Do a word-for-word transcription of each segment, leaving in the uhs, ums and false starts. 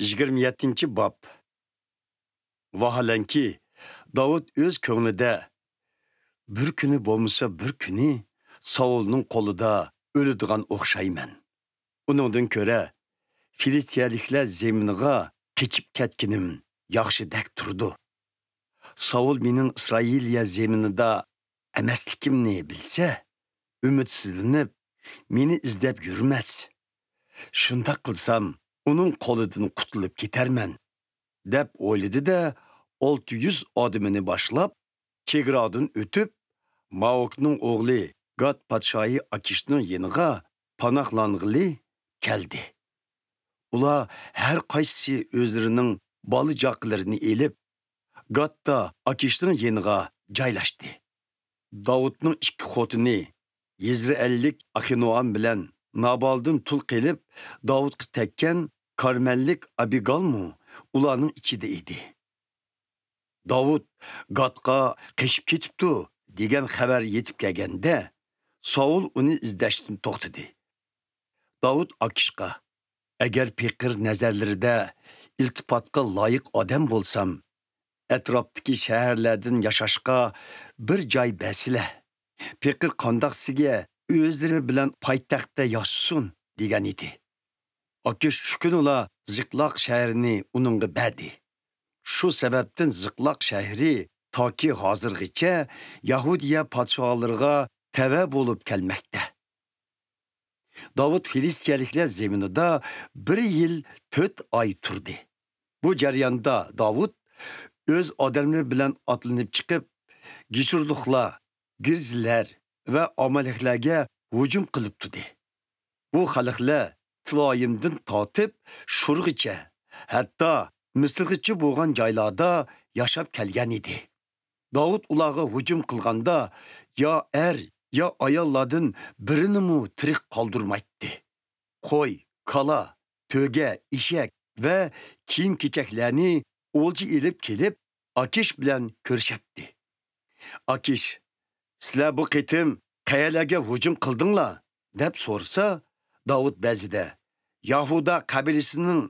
يىگىرمە يەتتىنچى باب. ۋاھالەنكى، داۋۇت ئۆز كۆڭلىدە، «بىر كۈنى بولمىسا بىر كۈنى ساۋۇلنىڭ قولىدا ئۆلىدىغان ئوخشايمەن. ئۇنىڭدىن كۆرە، فىلىستىيەلىكلەر زېمىنىغا قېچىپ كەتكىنىم ياخشىدەك تۇرىدۇ. ساۋۇل مېنىڭ ئىسرائىلىيە زېمىنىدا ئەمەسلىكىمنى بىلسە، ئۈمىدسىزلىنىپ، مېنى ئىزدەپ يۈرمەس. شۇنداق قىلسام، ئۇنىڭ قولىدىن قۇتۇلۇپ كېتەرمەن» دەپ ئويلىدى-دە، ئالتە يۈز ئادىمىنى باشلاپ، چېگرادىن ئۆتۈپ، ماۋۇكنىڭ ئوغلى گات پادىشاھى ئاكىشنىڭ يېنىغا پاناھلانغىلى كەلدى. ئۇلار ھەر قايسىسى ئۆزلىرىنىڭ بالا-چاقىلىرىنى ئېلىپ، گاتتا ئاكىشنىڭ يېنىغا جايلاشتى. داۋۇتنىڭ ئىككى خوتۇنى، يېزرېئىللىك ئاخىنوئام بىلەن نابالدىن تۇل قېلىپ، داۋۇتقا تەگكەن كارمەللىك ئابىگالمۇ ئۇلارنىڭ ئىچىدە ئىدى. داۋۇت گاتقا قېچىپ كېتىپتۇ دېگەن خەۋەر يېتىپ كەلگەندە، ساۋۇل ئۇنى ئىزدەشتىن توختىدى. داۋۇت ئاكىشقا، «ئەگەر پېقىر نەزەرلىرىدە ئىلتىپاتقا لايىق ئادەم بولسام، ئەتراپتىكى شەھەرلەردىن ياشاشقا بىر جاي بەرسىلە. پېقىر قانداقسىگە ئۆزلىرى بىلەن پايتەختتە ياشىسۇن» دېگەن ئىدى. ئاكىش شۇ كۈنىلا زىقلاق شەھىرىنى ئۇنىڭغا بەردى. شۇ سەۋەبتىن زىقلاق شەھىرى تاكى ھازىرغىچە يەھۇدىيە پادىشاھلىرىغا تەۋە بولۇپ كەلمەكتە. داۋۇت فىلىستىيەلىكلەر زېمىنىدا بىر يىل تۆت ئاي تۇردى. بۇ جەرياندا داۋۇت ئۆز ئادەملىرى بىلەن ئاتلىنىپ چىقىپ، گېشۇرلۇقلار، گىرزلەر ۋە ئامالەكلەرگە ھۇجۇم قىلىپ تۇردى. بۇ خەلقلەر تىلايىمدىن تارتىپ شۇرغىچە، ھەتتا مىسىرغىچە بولغان جايلاردا ياشاپ كەلگەن ئىدى. داۋۇت ئۇلارغا ھۇجۇم قىلغاندا، يا ئەر، يا ئاياللاردىن بىرىنىمۇ تىرىك قالدۇرمايتتى. قوي، كالا، تۆگە، ئېشەك ۋە كىيىم-كېچەكلەرنى ئولجا ئېلىپ كېلىپ، ئاكىش بىلەن كۆرۈشەتتى. ئاكىش، «سىلەر بۇ قېتىم قەيەرلەرگە ھۇجۇم قىلدىڭلار؟» دەپ سورىسا، داۋۇت بەزىدە، «ياھۇدا قەبىلىسىنىڭ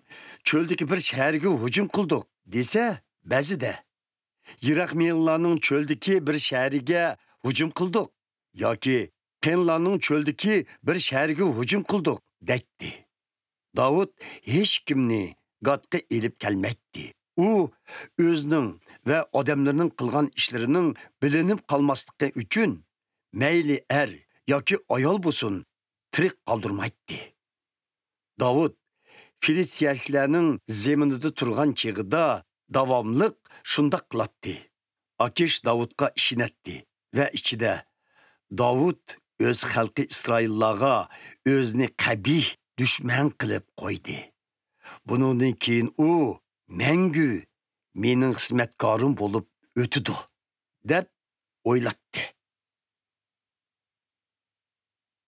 چۆلدىكى بىر شەھەرگە ھۇجۇم قىلدۇق» دېسە، بەزىدە، «يىراخمېيلىلارنىڭ چۆلدىكى بىر شەھىرىگە ھۇجۇم قىلدۇق» ياكى «قېنلارنىڭ چۆلدىكى بىر شەھىرىگە ھۇجۇم قىلدۇق» دەيتتى. داۋۇت ھېچكىمنى گاتقا ئېلىپ كەلمەيتتى. ئۇ ئۆزىنىڭ ۋە ئادەملىرىنىڭ قىلغان ئىشلىرىنىڭ بىلىنىپ قالماسلىقى ئۈچۈن، مەيلى ئەر ياكى ئايال بولسۇن، تىرىك قالدۇرمايتتى. داۋۇت فىلىستىيەلىكلەرنىڭ زېمىنىدا تۇرغان چېغىدا داۋاملىق شۇنداق قىلاتتى. ئاكىش داۋۇتقا ئىشىنەتتى ۋە ئىچىدە، «داۋۇت ئۆز خەلقى ئىسرائىللارغا ئۆزىنى قەبىھ دۈشمەن قىلىپ قويدى. بۇنىڭدىن كېيىن ئۇ مەڭگۈ مېنىڭ خىزمەتكارىم بولۇپ ئۆتىدۇ» دەپ ئويلاتتى.